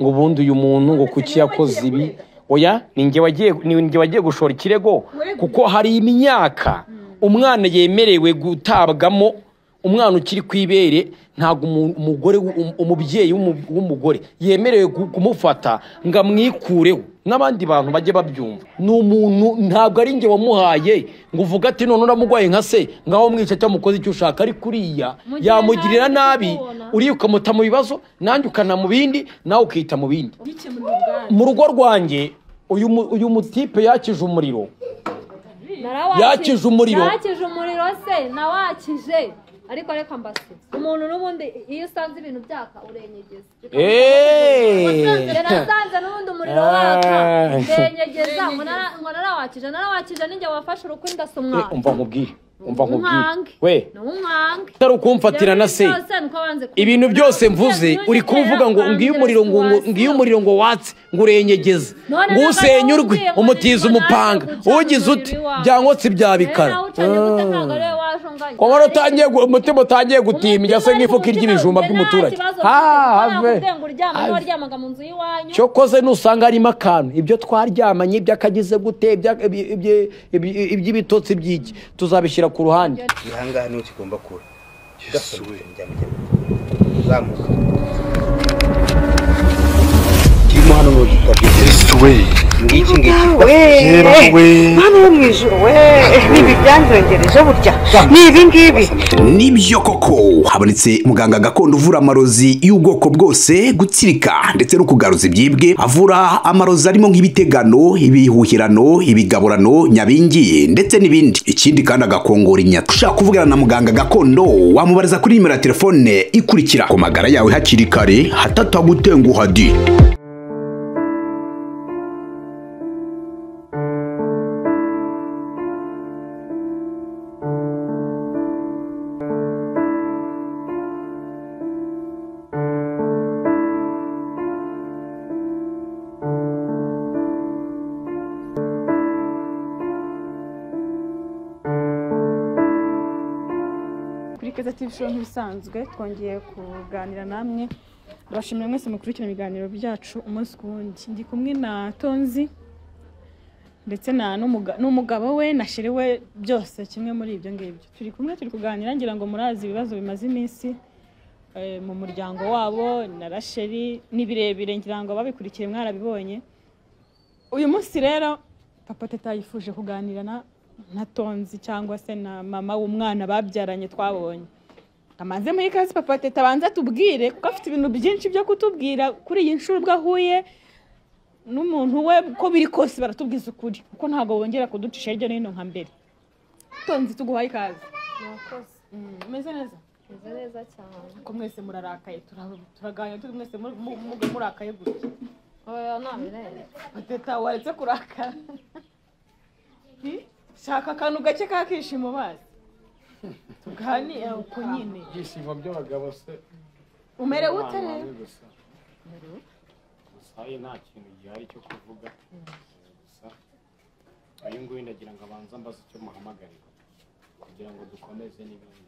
Ngo ubundi uyu muntu ngo kuki yakoze ibi? Oya, ni njye wagiye gushora ikirego, kuko hari imyaka umwana yemerewe gutabwamo. Umwana ukiri ku ibere ntabwo umugore, umubyeyi w'umugore yemerewe kumufata ngo amwikureho. N'abandi bantu bajye babyumva, ni umuntu, ntabwo ari njye wamuhaye ngo uvuge ati none uramugwaye nka se, ngaho mwica cyangwa mukoze icyo ushaka. Ariko uriya yamugirira nabi, uriya ukamuta mu bibazo, nanjye ukana mu bindi, nawe ukita mu bindi. Mu rugo rwanjye uyu mutipe yakije umuriro, yakije umuriro, yakije umuriro se nawakije. Ariko reka mbasubize, umuntu n'ubundi iyo usanze ibintu byaka urenyegeza. Nasanze n'ubundi umuriro waka ndenyegeza, ngo narawakije, narawakije ninjye wafashe urukwi ndasa umwana. Umva nkubwire, we utari ukumfatira na se ibintu byose mvuze uri kuvuga ngo ngiye umuriro, ngo ngiye umuriro, ngo watse, ngo urenyegeze, ngo usenyurwe, umutiza umupanga, ugize uti byankotse byabikara. Komora utangiye, umutima utangiye gutimbya se nk'ifuka ry'ibijumba by'umuturage. Cyokoze nusanga harimo akantu, ibyo twaryamanye byakagize gute, iby'ibitotsi by'iki tuzabishyira ku ruhande. Ihangaha niho kigomba kuba. Zamuka. Kirimo hano mu gitabo. Yesu we. Ngiki ngiki. We. Mwana wo mu ijuru we, nibi byanzongereje burya. Ni ibi ngibi. Nibyo koko habonetse muganga gakondo uvura amarozi y'ubwoko bwose, gutsirika ndetse no kugaruza ibyibwe. Avura amarozi arimo nk'ibitegano, ibihuhirano, ibigaburano, nyabingi ndetse n'ibindi. Ikindi kandi agakongora inyata. Ushaka kuvugana na muganga gakondo wamubariza kuri nimero ya telefone ikurikira. Ku magara yawe hakiri kare hatatagutenguha di. Nk'ibisanzwe twongeye kuganira namwe, ndabashimira mwese mukurikirana ibiganiro byacu umunsi ku wundi. Ndi kumwe na Tonzi ndetse na n'umugabo we na sheri we, byose kimwe muri ibyo ngibyo. Turi kumwe, turi kuganira, ngira ngo murazi ibibazo bimaze iminsi mu muryango wabo na Rasheli, ni birebire ngira ngo babikurikiye mwarabibonye. Uyu munsi rero Papa Teta yifuje kuganira na Tonzi cyangwa se na mama w'umwana babyaranye twabonye. Amaze muri kazi Papa Teta abanza tubwire, kuko afite ibintu byinshi byo kutubwira kuri iyi nshuro ubwo ahuye n'umuntu we, ko biri kose baratubwiza ukuri, kuko ntabwo bongera kuducisha hirya no hino nka mbere. Tonzi tuguhaye ikaze. Murakoze. Umeze neza? Meze neza cyane. Ko mwese murarakaye, turaganira turi mwese murakaye gutya. Oya nabirebe. Teta waretse kurakara. Shaka akantu gake kakishimo bazi. Tuganire uko nyine. Ibyishimo by'abagabo se. Umere ute rero? Gusa nta kintu gihari cyo kuvuga. Gusa uyu nguyu ndagira ngo abanze ambaze icyo muhamagarira kugira ngo dukomeze n'ibindi.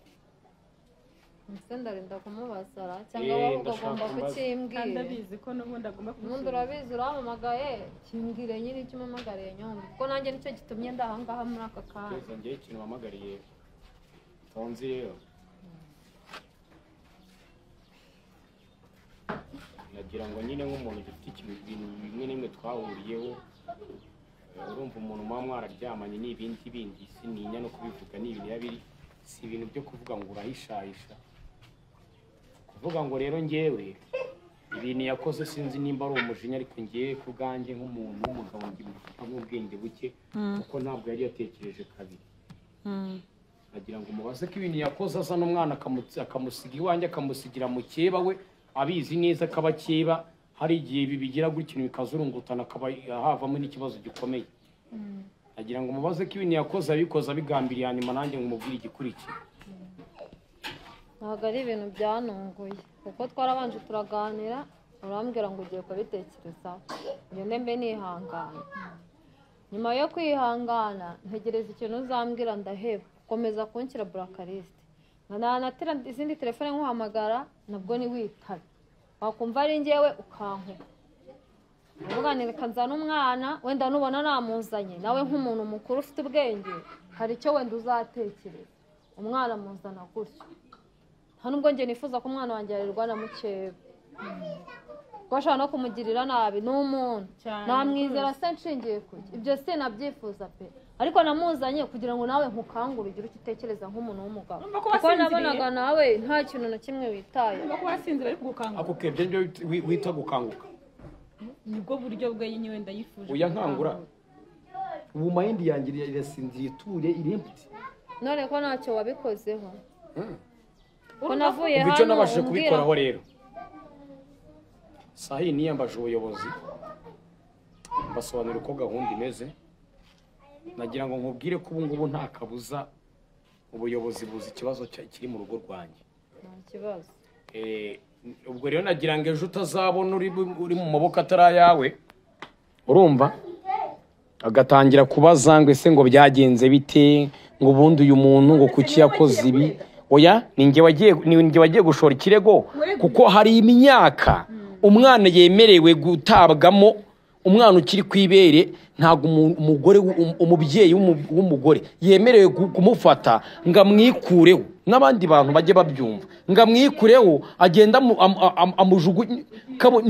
Ese ndarinda kumubazara cyangwa wowe ugomba kukimbwira? Ndabizi ko n'ubundi agomba kumusubiza. Ubundi urabizi urampamagaye, kimbwire nyine icyo umpamagariye nyombi, kuko nanjye nicyo gitumye ndahangaha muri aka kanya. Njyewe ikintu mpamagariye Tonzi rero, nagira ngo nyine nk'umuntu dufite ibintu bimwe n'imwe twahuriyeho, urumva umuntu muba mwararyamanye n'ibindi bindi, sininya no kubivuga, ni ibintu biri, si ibintu byo kuvuga ngo urahishahisha. Kuvuga ngo rero njyewe ibintu yakoze sinzi nimba ari umujinya, ariko ngiye ku bwanjye nk'umuntu w'umugabo ngimufata nk'ubwenge buke, kuko ntabwo yari yatekereje kabiri. Agira ngo mubaze ko ibintu yakoze asa n'umwana akamusiga iwanjye, akamusigira mukeba we, abizi neza akabakeba, hari igihe ibi bigira gutya ibintu bikazurungutana akaba havamo n'ikibazo gikomeye. Agira ngo mubaze ko ibintu yakoze abikoze abigambiriye, hanyuma nanjye ngo mubwire igikurikira. Ntabwo ari ibintu byanunguye, kuko twarabanje turaganira, urambwira ngo ugiye kubitekerezaho, ngende mbe nihangana. Nyuma yo kwihangana ntegereza ikintu uzambwira ndaheba, komeza kunshyira burakariste, nkanatira izindi telefone nkuhamagara nabwo ni witabe, wakumva ari njyewe ukankupa. Ndavuga nti reka nzane umwana, wenda nubona namuzanye nawe nk'umuntu mukuru ufite ubwenge hari icyo wenda uzatekereza. Umwana muzana gutyo. Nta nubwo njye nifuza ko umwana wanjye yarerwa na mukeba, kuko ashobora no kumugirira nabi. Ni umuntu namwizera se nshingiye kuki? Ibyo sinabyifuza pe. Ariko namuzanye kugira ngo nawe nkukangure ugire icyo utekereza nk'umuntu w'umugabo, kuko nabonaga nawe nta kintu na kimwe witaye. Ako kebye nibyo wita gukanguka, nibwo buryo bwe nyine wenda yifuje. Oya nkangura ubu mind yanjye irasinziriye iture iri empty. None ko ntacyo wabikozeho, ko navuye hano icyo nabashije kubikoraho rero sahi niyambaje ubuyobozi mbasobanurira uko gahunda imeze. Nagira ngo nkubwire ko ubu ngubu nta kabuza ubuyobozi buzi ikibazo kiri mu rugo rwanjye. Nta kibazo. Ubwo rero nagira ngo ejo utazabona uri mu maboko atari ayawe, urumva agatangira kubaza ngo ese ngo byagenze bite, ngo ubundi uyu muntu ngo kuki yakoze ibi. Oya ni njye wagiye gushora ikirego, kuko hari imyaka umwana yemerewe gutabwamo. Umwana ukiri kwibere ntabwo umugore umubyeyi w'umugore yemerewe kumufata ngo amwikureho, n'abandi bantu bajye babyumva, ngo amwikureho agenda amujugunye.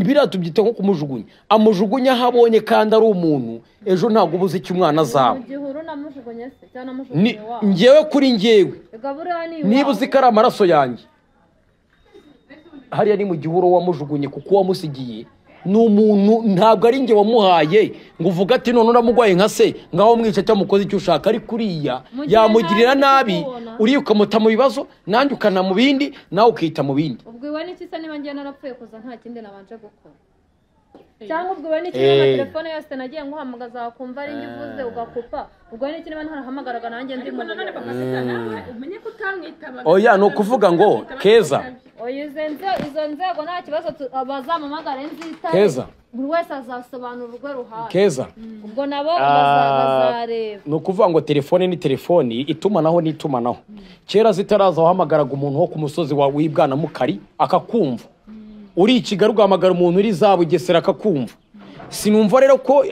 Biriya tubyita nko kumujugunya, amujugunya aho abonye kandi ari umuntu. Ejo ntabwo ubuze icyo umwana azaba. Njyewe kuri njyewe niba uzi ko ari amaraso yanjye, hariya ni mu gihuru wamujugunye kuko wamusigiye ni umuntu, ntabwo ari njye wamuhaye ngo uvuge ati none uramugwaye nka se ngaho mwica cyangwa mukoze icyo ushaka. Ariko uriya yamugirira nabi, uriya ukamuta mu bibazo, nanjye ukana mu bindi, nawe ukita mu bindi. Ubwo iwe n'iki se niba ngiye narapfuye kuza nta kindi nabanje gukora, cyangwa ubwo iwe n'iki niba telefone yose nagiye nguhamagaza wakumva ari njye uvuze ugakupa, ubwo n'iki niba ntarahamagaraga nanjye ndi mu Oya ni ukuvuga ngo Keza, izo nzego nta kibazo bazamamagare nzitaye. Keza, buri wese azasobanura urwe ruhande. Keza, ubwo nabo bazareba. Ni ukuvuga ngo telefone ni telefoni, itumanaho ni itumanaho. Kera zitaraza wahamagaraga umuntu wo ku musozi wa w'Ibwana Mukari akakumva, uri i Kigali ugahamagara umuntu uri za Bugesera akakumva. Sinumva rero ko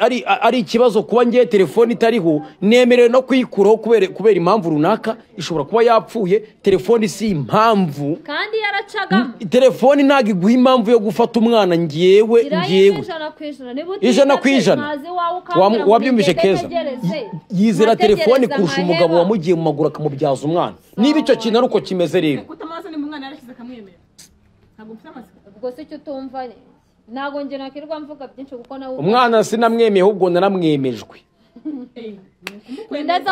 ari ikibazo kuba ngiye telefone itariho, nemerewe no kuyikuraho kubera impamvu runaka ishobora kuba yapfuye. Telefone si impamvu, kandi yaracagamo. Telefone ntabwo iguha impamvu yo gufata umwana. Ngewe 100%. Wabyumvise Keza? Yizera telefone kurusha umugabo wamugiye mu maguru akamubyaza umwana. Niba icyo kintu ari uko kimeze rero, ubwo se icyo utumva ntabwo njye nakirwa mvuga byinshi kuko nawe umwana sinamwemeye, ahubwo naramwemejwe.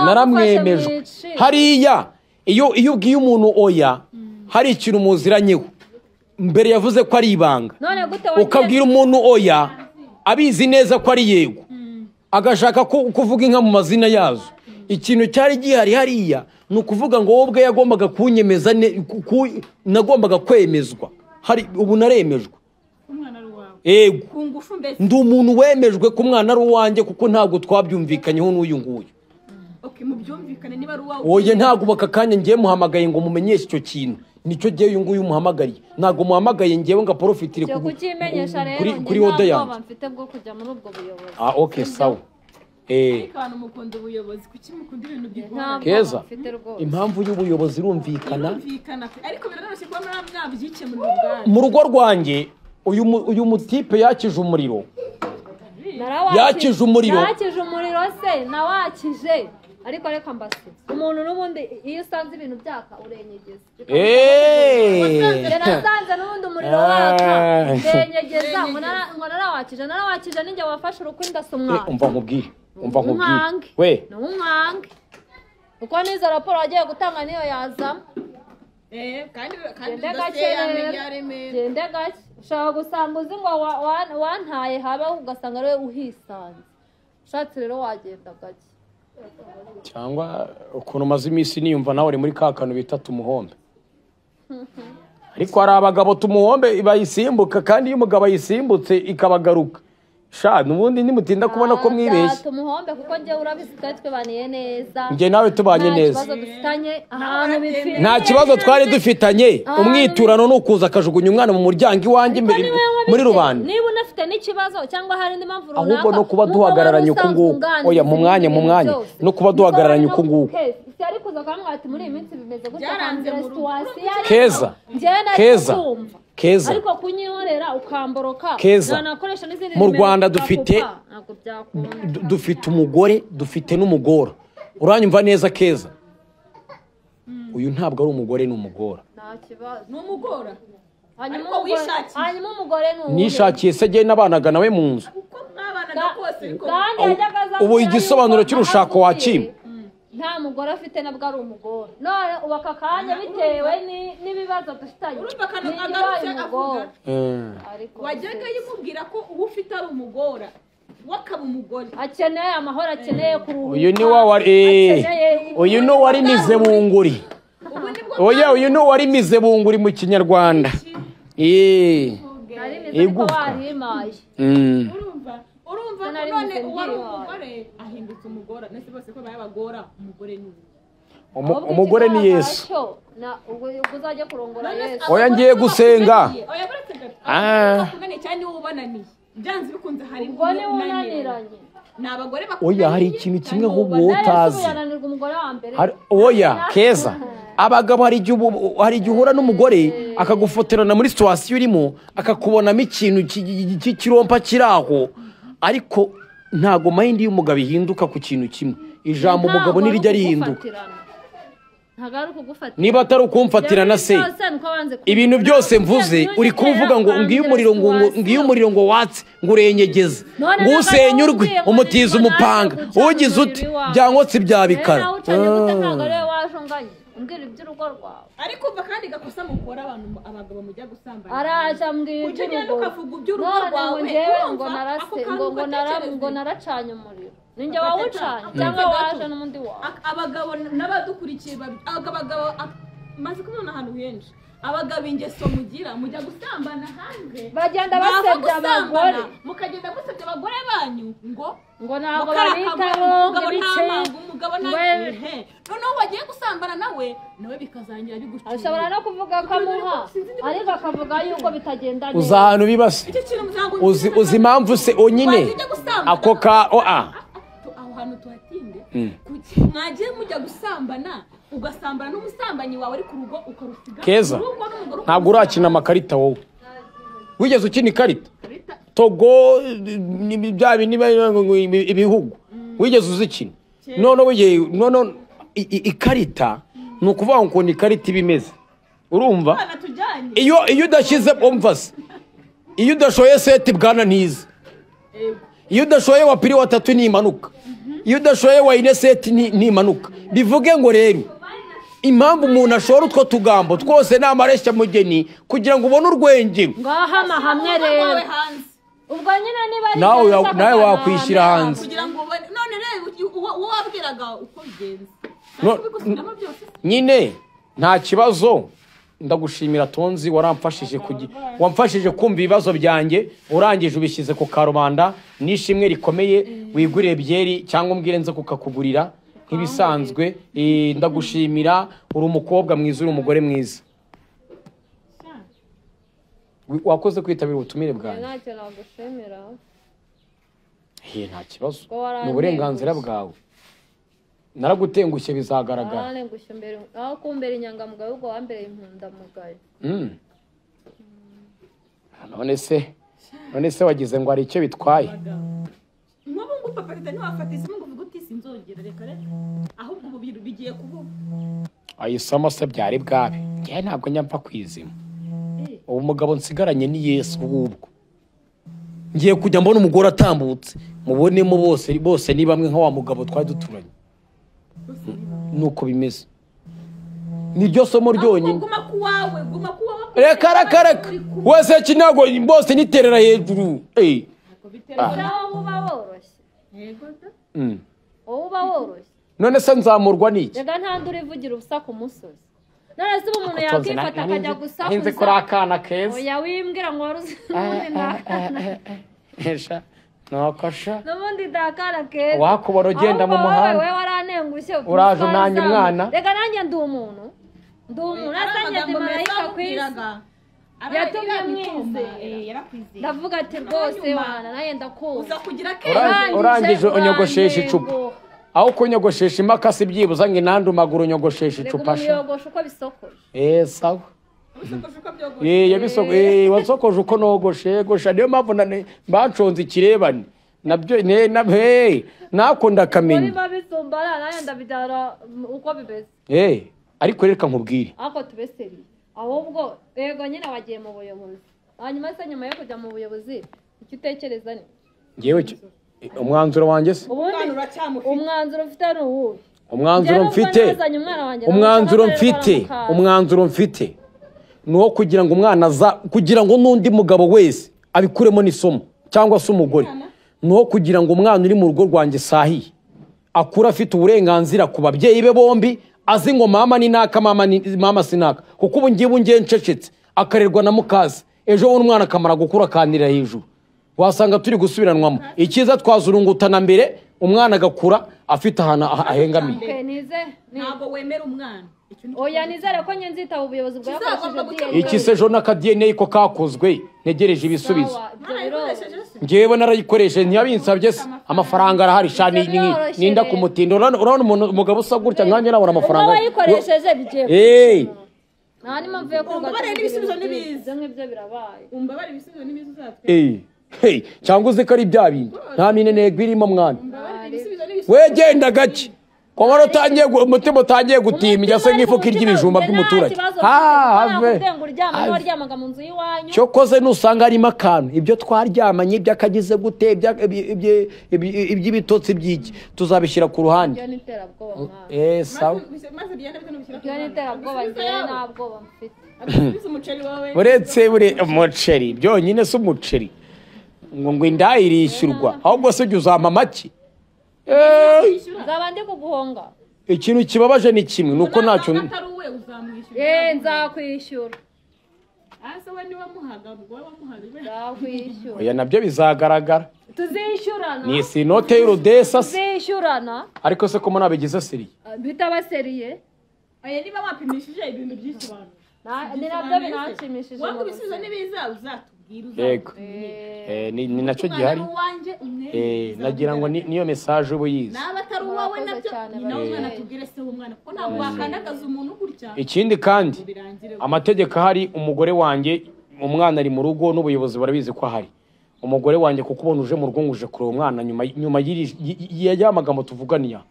Naramwemejwe hariya. Iyo ubwiye umuntu oya, hari ikintu muziranyeho mbere yavuze ko ari ibanga, ukabwira umuntu oya abizi neza ko ari yego, agashaka kuvuga inka mu mazina yazo. Ikintu cyari gihari hariya ni ukuvuga ngo wowe ubwe yagombaga kunyemeza, nagombaga kwemezwa. Hari ubu naremejwe. Ego, ndi umuntu wemejwe ko umwana ari uwanjye, kuko ntabwo twabyumvikanyeho n'uyu nguyu. Oya ntabwo baka kanya ngiye muhamagaye ngo mumenyeshe icyo kintu, nicyo gihe uyu nguyu muhamagariye. Ntabwo muhamagaye ngewe ngo aprofitire kuri oda yanjye. Ah okay, sawa. Keza, impamvu y'ubuyobozi irumvikana. Mu rugo rwanjye uyu mutipe yakije umuriro. Yakije umuriro. Yakije umuriro se nawakije. Ariko reka mbasubize. Umuntu n'ubundi iyo usanze ibintu byaka urenyegeza. Nasanze n'ubundi umuriro waka ndenyegeza ngo narawakije, narawakije ninjye wafashe urukwi ndasa umwana. Umva nkubwire, umva nkubwire. We. Numwange. Uko nizo raporo wagiye gutanga niyo yazamo. Kandi dosiye ya Remera. Gende gake. Ushobora gusanga uzi ngo wantaye habaho ugasanga ariwe uhisanze. Ushatse rero wagenda gake. Cyangwa ukuntu umaze iminsi niyumva nawe uri muri ka kantu bita tumuhombe. Ariko hari abagabo tumuhombe bayisimbuka, kandi iyo umugabo ayisimbutse ikabagaruka. Sha nubundi nimutinda kubona ko mwibeshye. Tumuhombe kuko njye urabizi twari twibaniye neza. Njye nawe tubanye neza. Nta kibazo twari dufitanye. Umwiturano nukuza akajugunya umwana mu muryango iwanjye imbere muri rubanda. Niba unafite n'ikibazo cyangwa hari indi mpamvu runaka, ahubwo no kuba duhagararanye uku nguku. Oya mu mwanya no kuba duhagararanye uku nguku. Keza Keza Keza ariko kunyihorera ukamboroka nanakoresha n'izindi. Mu Rwanda dufite umugore, dufite n'umugora. Uranyumva neza Keza? Uyu ntabwo ari umugore, ni umugora. Nta kibazo. Ni umugora. Hanyuma umugore ni nishakiye se jye nabanaga nawe mu nzu. Ubu igisobanuro cy'urushako wakima. Nta mugore afite nabwo ari umugore. None ubu aka kanya bitewe n'ibibazo dufitanye. Urumva akantu agarutse avuga. Wajyaga yimubwira ko uwo ufite ari umugora, we akaba umugore. Akeneye amahoro, akeneye kuruhuka. Uyu ni wa uyu ni wari mize bunguri. Oya uyu ni wari mize bunguri mu Kinyarwanda. Igufwa. Urumva none uwari umugore ahindutse umugora, nese bose ko bayabagora umugore ni umugore ni Yesu. Na ubwo uzajya kurongora Yesu. Oya ngiye gusenga. Oya buretse gato. Kunaniye cyane wowe ubananiye. Byanze bikunze hari unaniranye. Ni abagore bakunaniye. Oya hari ikintu kimwe ahubwo utazi. Oya Keza. Abagabo hari igihe uhura n'umugore akagufotorana muri situation urimo, akakubonamo ikintu cy'ikirompa kiraho. Ariko ntago mind y'umugabo ihinduka ku kintu kimwe. Ijambo umugabo nirijya rihinduka. Niba atari ukumfatirana se, ibintu byose mvuze uri kuvuga ngo ngiye umuriro ngo ngiye umuriro ngo watse ngo urenyegeze ngo usenyurwe umutiza umupanga ugize uti byankotse byabikara. Ariko umva kandi gakosa mukora abantu abagabo mujya gusambana. Araje mbwira iby'urugo rwawe ngo narase ngo naracanye umuriro. Ninjye wawucanye cyangwa waje n'undi wawe. Abagabo n'abadukurikiye abagabo maze kubona ahantu henshi abagabo ingeso mugira mujya gusambana hanze bagenda basebya abagore, mukagenda musebya abagore banyu ngo ntabwo babitaho ngo ibice umugabo noneho wagiye gusambana nawe bikazangira bigucura. Ashobora no kuvuga ko amuha ariko akavuga yuko bitagenda neza. Uza ahantu bibase uzi impamvu se onyine ako ka oa aho hantu tuhatinde. Mwagiye mujya gusambana ugasambana n'umusambanyi wawe ari ku rugo ukarusiga. Keza ntabwo urakina amakarita wowe. Wigeze ukina ikarita? Togo bya bindi ibihugu wigeze uzikina? None none ikarita ni ukuvuga ngo ni ikarita iba imeze. Urumva iyo udashyize umvase, iyo udashoye seti bwana ntiza, iyo udashoye wa piri wa tatu ntimanuka, iyo udashoye wa ine seti ntimanuka. Bivuge ngo rero impamvu umuntu ashora utwo tugambo twose ni amareshya mugeni kugira ngo ubone urwengero. Ngaha amahamwe rero ubwo nyine niba ari nawe wakwishyira hanze kugira ngo none rero uwo wabwiraga uko bigenze nyine nta kibazo. Ndagushimira Tonzi, waramfashije wamfashije kumva ibibazo byanjye, urangije ubishyize ku karubanda nishimwe rikomeye. Wigurire byeri cyangwa umbwire nze kukakugurira nk'ibisanzwe. Ndagushimira, uri umukobwa mwiza, uri umugore mwiza. Wakoze kwitabira ubutumire bwanjye. Ntacyo nagushimira. Nta kibazo, ni uburenganzira bwawe. Naragutengushye bizagaragara. Naragutengushye mbere aho kumbera inyangamugayo ubwo wambere inkundamugayo. None se wagize ngo hari icyo bitwaye? Nk'ubu ngubu papa ntiwafata isimu ngo uvuge uti sinzongera reka reka, ahubwo ubu bigiye kuba. Ayisamo se byari bwabe. Njye ntabwo nyampa kwizima. Ubu mugabo nsigaranye ni Yesu ubwo. Ngiye kujya mbona umugore atambutse mubonemo bose ni bamwe nka wa mugabo twari duturanye. Nuko bimeze. Niryo somo ryonyine. Guma kuwawe, guma kuwawe. Reka reka reka. Wese kinago bose niterera hejuru. Uba woroshye. Yego da. Uba woroshye. None se nzamurwa niki? Rega nta nduri ivugira ubusa ku musozi. None se umuntu yakifata akajya gusakuza. Hinze kuri akana keza. Oya wimbwira ngo wari uzi n'ubundi nakana. Esha. Nakasha n'ubundi ndakara keza wakubona ugenda mu muhanda wewe waranengushye uraje unanye umwana. Reka nanjye ndi umuntu nasanye marayika ku isi yatumye mwizera ndavuga ati rwose wana nanjye ndakumva. Urangije unyogoshesha icupa aho kunyogoshesha imakasi byibuza ngo inandumaguru unyogoshesha icupa sha. Yogosha uko bisokoje. Sawa. Wasokoje uko nogoshe gosha niyo mpamvu baconze ikirebane nabyo nako ndakamenya. Niba bisumbara nanjye ndabibyara uko bimeze. Ariko reka nkubwire ako tubeseri ahubwo yego nyine wagiye mu buyobozi hanyuma se nyuma yo kujya mu buyobozi icyo utekereza ni ngewe umwanzuro wanjye se umwanzuro mfite ni uwuhe? Umwanzuro mfite ni uwo kugira ngo umwana aza kugira ngo n'undi mugabo wese abikuremo n'isomo cyangwa se umugore ni uwo kugira ngo umwana uri mu rugo rwanjye sahiye akura afite uburenganzira ku babyeyi be bombi azi ngo mama ni naka mama sinaka kuko ubu ngiye ngiye ncecetse akarerwa na mukazi ejo bundi umwana akamara gukura akanira hejuru wasanga turi gusubiranwamo icyiza twazurungutana mbere umwana agakura afite ahantu ahengamiye. Ntabwo wemera umwana. Oya nizere ko nzitaba ubuyobozi bwakoresheje iki se jo n'aka DNA ko kakozwe ntegereje ibisubizo. Ngewe narayikoresheje ntiyabinsabye se amafaranga arahari sha ninda kumutinda urabona umugabo usa gutya nkanjye nabona amafaranga. Wayikoresheje bigiye. Nta n'impamvu yo kuvuga n'ibisubizo nibiza nk'ibyo birabaye. Umbabare ibisubizo nibiza uzatwe. Cyangwa uzi ko ari bya bindi nta minenegwa irimo mwana. Wegenda gake komora utangiye umutima utangiye gutimbya se nk'ifuka ry'ibijumba by'umuturage. Cyokoze nusanga harimo akantu ibyo twaryamanye iby'akagize gute iby'ibitotsi by'iki tuzabishyira ku ruhande. Uretse umuceri byonyine si umuceri ngo inda irishyurwa ahubwo se ujya uzampa make. Nzaba ndi kuguhonga. Ikintu kibabaje ni kimwe nuko ntacyo nzakwishyura. Oya nabyo bizagaragara. Tuzishyurana. Ni si inote y'urudesa se. Tuzishyurana. Ariko se ko munabigize seriye? Bitaba seriye. Oya niba wapimishije ibintu byinshi abantu. Ni nabyo binashimishije. Wanga ibisubizo nibiza uzatubwira. Yego. Ni nacyo gihari. Nagira ngo niyo message ubu yize. Naba atari uwawe nabyo ni nawe umwana tubwire se w'umwana kuko ntabwo wakandagaza umuntu gutya. Ikindi kandi amategeko ahari umugore wanjye umwana ari mu rugo n'ubuyobozi barabizi ko ahari. Umugore wanjye kuko ubona uje mu rugo nguje kureba umwana nyuma y'amagambo tuvuganiya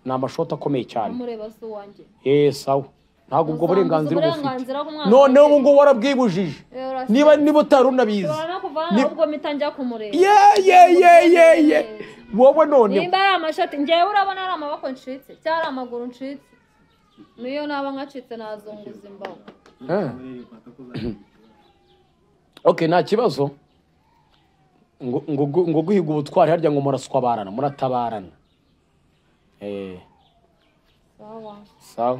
ni amashoti akomeye cyane. Mureba se wanjye. Sawa. Ntabwo ubwo burenganzira ubufite. None ubu ngo warabwibujije. Niba utari unabizi. Ubwo mpita njya kumureba. Ye. Wowe none. Nimba ari amashoti ngewe urabona ari amaboko ncitse cyangwa ari amaguru ncitse. Niyo naba nkacitse nazunguza imbago. Okay, nta kibazo. Ngo guhiga ubutwari harya ngo muraswabarana muratabarana. Sawa. Sawa.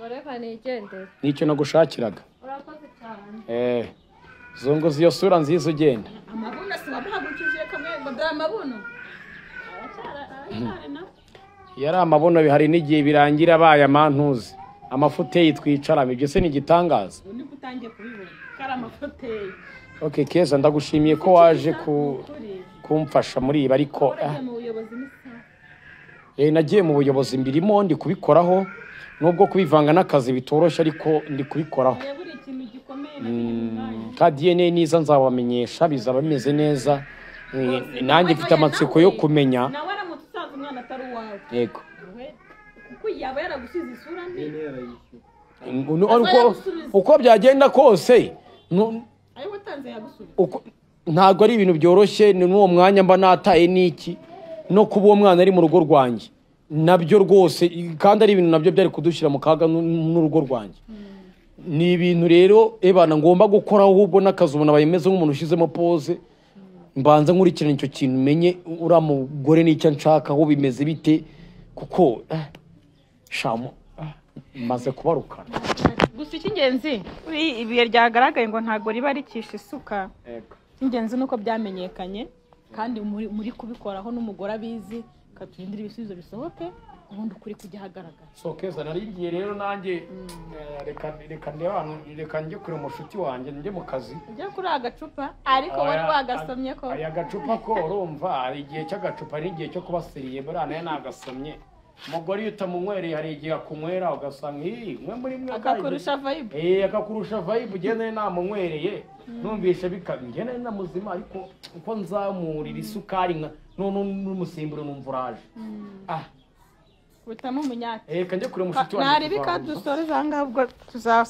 Reka nigendere. Nicyo nagushakiraga. Urakoze cyane. Zunguza iyo sura nziza ugenda. Amabuno si wamuhagurukije kamwe ngo dore amabuno. Aracyari na. Yari amabuno bihari n'igihe birangira abaye amantuzi. Amafuteyi twicaramo ibyo se ni igitangaza. Ubu nibwo utangiye kubibona. Kari amafuteyi. Okay Keza ndagushimiye ko waje kumfasha muri ibi ariko nagiye mu buyobozi mbirimo ndi kubikoraho nubwo kubivanga n'akazi bitoroshye ariko ndi kubikoraho. Ka DNA niza nzabamenyesha bizaba bimeze neza. Nanjye mfite amatsiko yo kumenya. Nawe aramutse usanze umwana atari uwawe. Yego. Kuko yaba yaragusize isura mbi. Uko byagenda kose ntabwo ari ibintu byoroshye ni n'uwo mwanya mba nataye n'iki no kuba uwo mwana ari mu rugo rwanjye nabyo rwose kandi ari ibintu nabyo byari kudushyira mu kaga n'urugo rwanjye. Ni ibintu rero ebana ngomba gukora ahubwo n'akazi ubona bayimeze nk'umuntu ushyizemo pose mbanza nkurikirana icyo kintu menye uriya mugore n'icyo nshaka aho bimeze bite kuko shamo maze kubarukana. Gusa icy'ingenzi ibihe ryagaragaye ngo ntabwo riba rikisha isuka. Icy'ingenzi nuko byamenyekanye Kandi muri kubikoraho n'umugore abizi, katurindira ibisubizo bisohoke, ubundi ukuri kujya ahagaragara. So Keza, narigiye rero nanjye, reka ndebe ahantu, reka njye kure umushuti wanjye, njye mu kazi. Ujya kuri agacupa, ariko wari wagasomye ko Aya gacupa ko urumva hari igihe cy'agacupa n'igihe cyo kuba seriye, buriya nayo nagasomye. Umugore iyo utamunywereye hari igihe akunywera ugasanga mwe muri mwe akakurusha vibe. Akakurusha vibe. Ugende namunywereye numvishe bikabi, njye nari na muzima, ariko uko nzamurira isukari nka none n'umusimburo numva uraje. Butamo umunyati. Reka njye kure umushuti wanjye. Ntarebe ikadusoreza aha ngaha, ubwo tuzasubira.